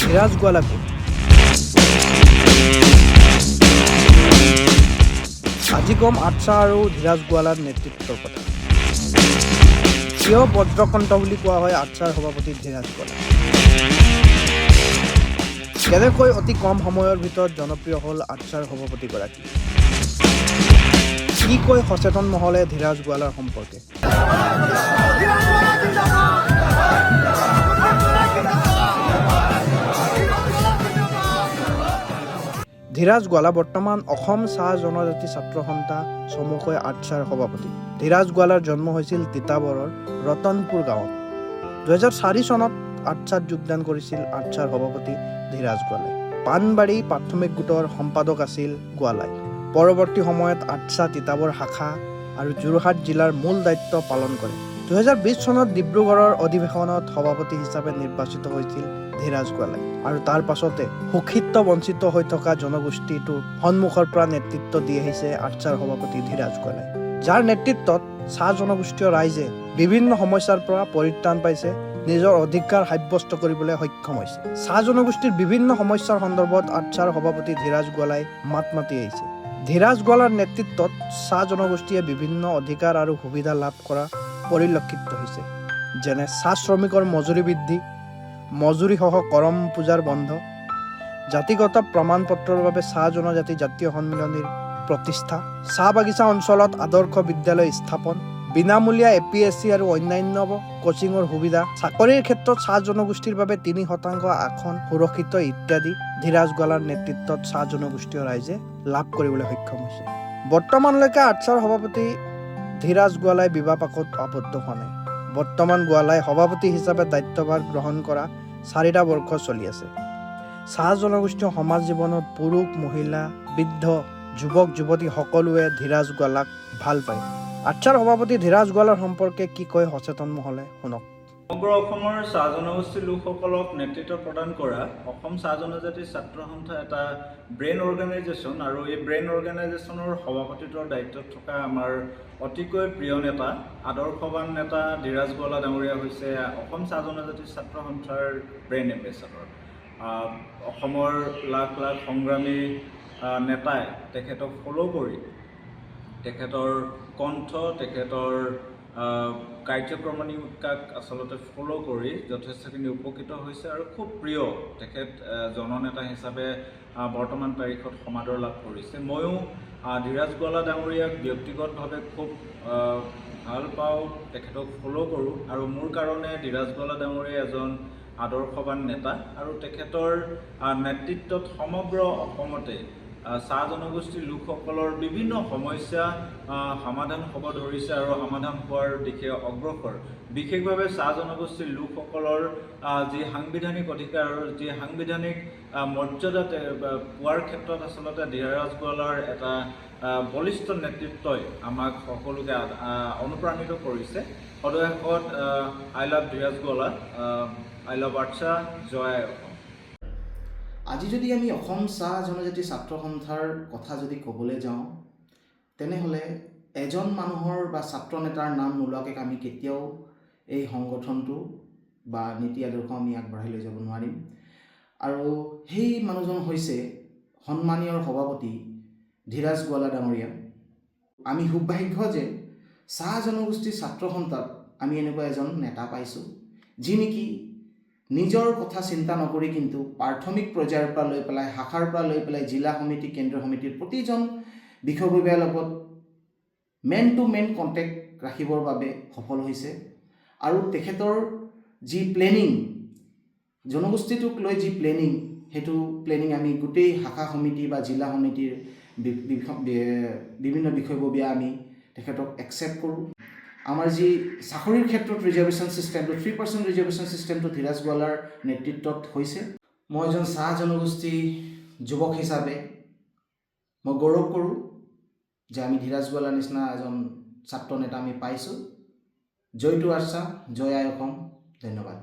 ধীৰাজ গোৱালা কোন? আজি ক'ম আটছা আৰু ধীৰাজ গোৱালাৰ নেতৃত্বৰ কথা। কিয় বজ্ৰকণ্ঠ বুলি কোৱা হয় আটছাৰ সভাপতি ধীৰাজ গোৱালা? কেনেকৈ অতি কম সময়ৰ ভিতৰত জনপ্ৰিয় হ'ল আটছাৰ সভাপতিগৰাকী? কি কয় সচেতন মহলে ধীৰাজ গোৱালাৰ সম্পৰ্কে? ধীৰাজ গোৱালা বৰ্তমান অসম চাহ জনজাতি ছাত্ৰ সন্থা, চমুকৈ আটছাৰ সভাপতি। ধীৰাজ গোৱালাৰ জন্ম হৈছিল তিতাবৰৰ ৰতনপুৰ গাঁৱত। 2004 চনত আটছাত যোগদান কৰিছিল আটছাৰ সভাপতি ধীৰাজ গোৱালাই। পাণবাৰী প্ৰাথমিক গোটৰ সম্পাদক আছিল গোৱালাই। পৰৱৰ্তী সময়ত আটছা তিতাবৰ শাখা আৰু যোৰহাট জিলাৰ মূল দায়িত্ব পালন কৰে। 2020 চনত ডিব্ৰুগড়ৰ অধিৱেশনত সভাপতি হিচাপে নিৰ্বাচিত হৈছিল ধীৰাজ গোৱালাই আৰু তাৰ পাছতে শোষিত, বঞ্চিত হৈ থকা জনগোষ্ঠীটোৰ সন্মুখৰ পৰা নেতৃত্ব দি আহিছে আটছাৰ সভাপতি ধীৰাজ গোৱালাই, যাৰ নেতৃত্বত চাহ জনগোষ্ঠীয় ৰাইজে বিভিন্ন সমস্যাৰ পৰা পৰিত্ৰাণ পাইছে, নিজৰ অধিকাৰ সাব্যস্ত কৰিবলৈ সক্ষম হৈছে। চাহ জনগোষ্ঠীৰ বিভিন্ন সমস্যাৰ সন্দৰ্ভত আটছাৰ সভাপতি ধীৰাজ গোৱালাই মাত মাতি আহিছে। ধীৰাজ গোৱালাৰ নেতৃত্বত চাহ জনগোষ্ঠীয়ে বিভিন্ন অধিকাৰ আৰু সুবিধা লাভ কৰা পৰিলক্ষিত হৈছে, যেনে চাহ শ্ৰমিকৰ মজুৰি বৃদ্ধি, মজুৰিসহ কৰম পূজাৰ বন্ধ, জাতিগত প্ৰমাণ পত্ৰৰ বাবে চাহ জনজাতি জাতীয় সন্মিলনীৰ প্ৰতিষ্ঠা, চাহ বাগিচা অঞ্চলত আদৰ্শ বিদ্যালয় স্থাপন, বিনামূলীয়া এপিএছচি আৰু অন্যান্য কোচিঙৰ সুবিধা, চাকৰিৰ ক্ষেত্ৰত চাহ জনগোষ্ঠীৰ বাবে 3% আসন সুৰক্ষিত ইত্যাদি ধীৰাজ গোৱালাৰ নেতৃত্বত চাহ জনগোষ্ঠীয় ৰাইজে লাভ কৰিবলৈ সক্ষম হৈছে। বৰ্তমানলৈকে আটছাৰ সভাপতি ধীৰাজ গোৱালাই বিবাহ পাশত আবদ্ধ হোৱা নাই। বৰ্তমান গোৱালাই সভাপতি হিচাপে দায়িত্বভাৰ গ্ৰহণ কৰা 4টা বৰ্ষ চলি আছে। চাহ জনগোষ্ঠীয় সমাজ জীৱনত পুৰুষ, মহিলা, বৃদ্ধ, যুৱক, যুৱতী সকলোৱে ধীৰাজ গোৱালাক ভাল পায়। আটছাৰ সভাপতি ধীৰাজ গোৱালাৰ সম্পৰ্কে কি কয় সচেতন মহলে, শুনক। সমগ্ৰ অসমৰ চাহ জনগোষ্ঠীৰ লোকসকলক নেতৃত্ব প্ৰদান কৰা অসম চাহ জনজাতি ছাত্ৰ সন্থা এটা ব্ৰেইন অৰ্গেনাইজেশ্যন আৰু এই ব্ৰেইন অৰ্গেনাইজেশ্যনৰ সভাপতিত্বৰ দায়িত্বত থকা আমাৰ অতিকৈ প্ৰিয় নেতা, আদৰ্শৱান নেতা ধীৰাজ গোৱালা ডাঙৰীয়া হৈছে অসম চাহ জনজাতি ছাত্ৰ সন্থাৰ ব্ৰেইন এম্বেচাডৰ। অসমৰ লাখ লাখ সংগ্ৰামী নেতাই তেখেতক ফ'ল' কৰি তেখেতৰ কণ্ঠ, তেখেতৰ কাৰ্যক্ৰমণিকাক আচলতে ফ'ল' কৰি যথেষ্টখিনি উপকৃত হৈছে আৰু খুব প্ৰিয় তেখেত জননেতা হিচাপে বৰ্তমান তাৰিখত সমাদৰ লাভ কৰিছে। ময়ো ধীৰাজ গোৱালা ডাঙৰীয়াক ব্যক্তিগতভাৱে খুব ভাল পাওঁ, তেখেতক ফ'ল' কৰোঁ আৰু মোৰ কাৰণে ধীৰাজ গোৱালা ডাঙৰীয়া এজন আদৰ্শৱান নেতা আৰু তেখেতৰ নেতৃত্বত সমগ্ৰ অসমতে চাহ জনগোষ্ঠীৰ লোকসকলৰ বিভিন্ন সমস্যা সমাধান হ'ব ধৰিছে আৰু সমাধান হোৱাৰ দিশে অগ্ৰসৰ। বিশেষভাৱে চাহ জনগোষ্ঠীৰ লোকসকলৰ যি সাংবিধানিক অধিকাৰ আৰু যি সাংবিধানিক মৰ্যাদা পোৱাৰ ক্ষেত্ৰত আচলতে ধীৰাজ গোৱালাৰ এটা বলিষ্ঠ নেতৃত্বই আমাক সকলোকে অনুপ্ৰাণিত কৰিছে। সদৌ শেষত, I love Dhiraj Goala, I love ATSA, Joy I Assam. আজি যদি আমি অসম চাহ জনজাতি ছাত্ৰ সন্থাৰ কথা যদি ক'বলৈ যাওঁ, তেনেহ'লে এজন মানুহৰ বা ছাত্ৰ নেতাৰ নাম নোলোৱাকৈ আমি কেতিয়াও এই সংগঠনটো বা নীতি আদৰ্শ আমি আগবঢ়াই লৈ যাব নোৱাৰিম। আৰু সেই মানুহজন হৈছে সন্মানীয় সভাপতি ধীৰাজ গোৱালা ডাঙৰীয়া। আমি সৌভাগ্য যে চাহ জনগোষ্ঠীৰ ছাত্ৰ সন্থাত আমি এনেকুৱা এজন নেতা পাইছোঁ, যি নেকি নিজৰ কথা চিন্তা নকৰি কিন্তু প্ৰাথমিক পৰ্যায়ৰ পৰা লৈ পেলাই, শাখাৰ পৰা লৈ পেলাই জিলা সমিতি, কেন্দ্ৰীয় সমিতিৰ প্ৰতিজন বিষয়ববীয়াৰ লগত মেন টু মেন কণ্টেক্ট ৰাখিবৰ বাবে সফল হৈছে। আৰু তেখেতৰ যি প্লেনিং, জনগোষ্ঠীটোক লৈ যি প্লেনিং, সেইটো প্লেনিং আমি গোটেই শাখা সমিতি বা জিলা সমিতিৰ বিভিন্ন বিষয়ববীয়া আমি তেখেতক একচেপ্ট কৰোঁ। আমাৰ যি চাকৰিৰ ক্ষেত্ৰত ৰিজাৰ্ভেশ্যন ছিষ্টেমটো, 3% ৰিজাৰ্ভেশ্যন ছিষ্টেমটো ধীৰাজ গোৱালাৰ নেতৃত্বত হৈছে। মই এজন চাহ জনগোষ্ঠী যুৱক হিচাপে মই গৌৰৱ কৰোঁ যে আমি ধীৰাজ গোৱালাৰ নিচিনা এজন ছাত্ৰ নেতা আমি পাইছোঁ। জয় টু আটছা, জয় আই অসম, ধন্যবাদ।